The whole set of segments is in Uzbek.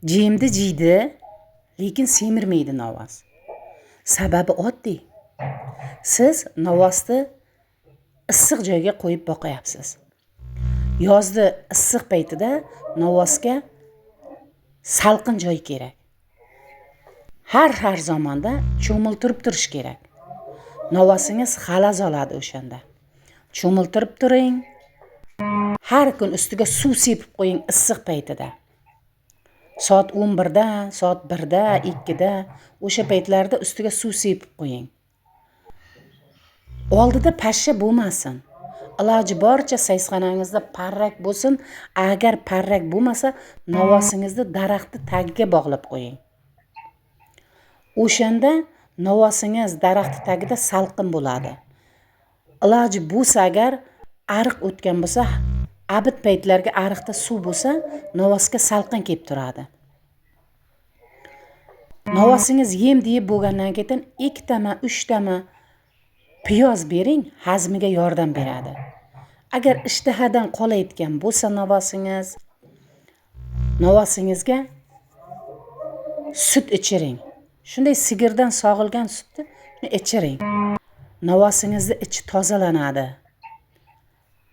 Jemni jeydi, lekin semirmaydi novvos. Sababi oddiy. Siz novvosni issiq joyga qo'yib boqyapsiz. Yozda issiq paytida novvosga salqin joy kerak. Har zamonda cho'miltirib turish kerak. Novvosingiz xalaz oladi o'shanda. Cho'miltirib turing. Har kun ustiga suv sepib qo'ying issiq paytida. Soat 11da, soat 1da, 2da o'sha paytlarda ustiga suv sepib qo'ying. Oldida pashsha bo'lmasin. Iloji boricha sayzxonangizda parrak bo'lsin. Agar parrak bo'lmasa, novvosingizni daraxtni tagiga bog'lab qo'ying. O'shanda novvosingiz daraxtni tagida salqin bo'ladi. Iloji bo'lsa, agar ariq o'tgan bo'lsa, abid paytlarga ariqda suv bo'lsa, novvosga salqin kelib turadi. Novvosingiz yem deyib bo'lgandan keyin 2tami, 3tami piyoz bering, hazmiga yordam beradi. Agar ishtahadan qolayotgan bo'lsa novvosingiz, novvosingizga sut ichiring. Shunday sigirdan sog'ilgan sutni ichiring. Novvosingizni ichi tozalanadi.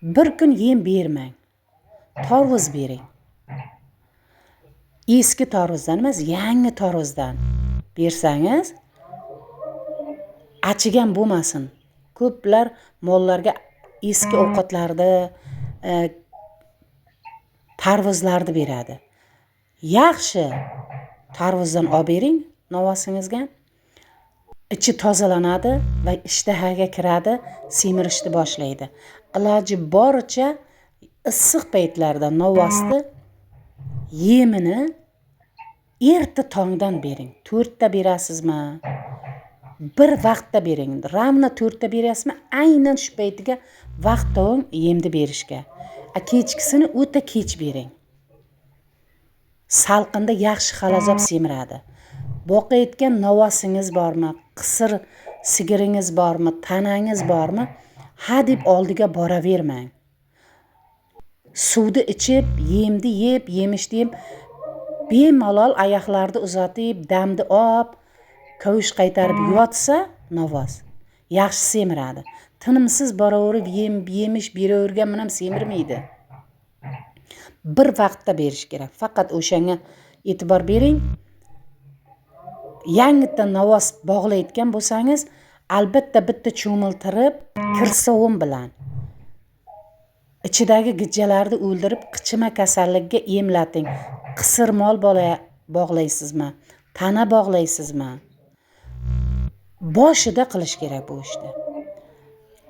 Bir kun yem bermang. Tarvuz bering. Eski tarvuzdan emas, yangi tarvuzdan bersangiz achigan bo'lmasin. Ko'plar mollarga eski ovqatlarni, tarvuzlarni beradi. Yaxshi tarvuzdan olib bering novvosingizga. Ichi tozalanadi va ishtahaga kiradi, semirishni boshlaydi. Iloji boricha issiq paytlarda novvosni yemini erta tongdan bering. 4ta berasizmi? Bir vaqtda bering. Ravna 4ta berasizmi? Aynan shu paytiga vaqt toping yemni berishga. Kechkisini o'ta kech bering. Salqinda yaxshi xalazab semiradi. Boqayotgan novvosingiz bormi? Qisir sigiringiz bormi? Tanangiz bormi? Ha deb oldiga boravermang. Suvni ichib, yemni yeb, yemishni yeb, bemalol oyoqlarni uzatib, damni olib, kavush qaytarib yotsa novvos yaxshi semiradi. Tinimsiz boraverib yemish beravergan bilan semirmaydi. Bir vaqtda berish kerak. Faqat o'shanga e'tibor bering. Yangitdan novvos bog'layotgan bo'lsangiz, albatta bitta cho'miltirib, kirsovun bilan ichidagi gijjalarni o'ldirib, qichima kasalligiga emlating. Qisir mol bog'laysizmi? Tana bog'laysizmi? Boshida qilish kerak bu ishni.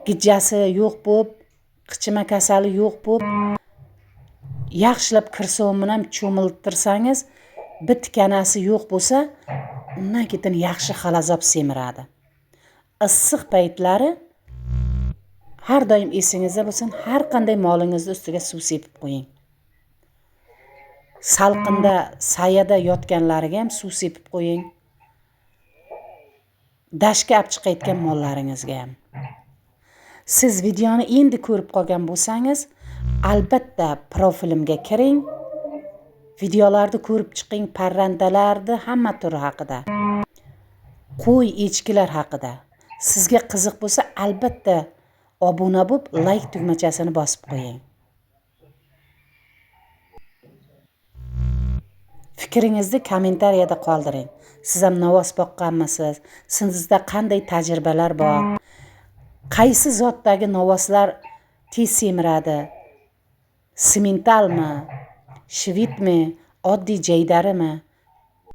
Gijjasi yo'q bo'lib, qichima kasali yo'q bo'lib, yaxshilab kirsovun bilan cho'miltirsangiz, bitkanasi yo'q bo'lsa, undan keyin yaxshi xalazob semiradi. Issiq paytlari har doim esingizda bo'lsin, har qanday molingizni ustiga suv sepib qo'ying. Salqinda, sayada yotganlariga ham suv sepib qo'ying. Dashga olib chiqayotgan mollaringizga ham. Siz videoni endi ko'rib qolgan bo'lsangiz, albatta profilimga kiring. Videolarni ko'rib chiqing, parrandalarni hamma turi haqida. Qo'y, echkilar haqida. Sizga qiziq bo'lsa, albatta obuna bo'lib, like tugmachasini bosib qo'ying. Fikringizni kommentariyada qoldiring. Siz ham novvos boqqanmisiz? Sizda qanday tajribalar bor? Qaysi zotdagi novvoslar tez semiradi? Simentalmi? Shvitmi? Oddiy jaydarimi?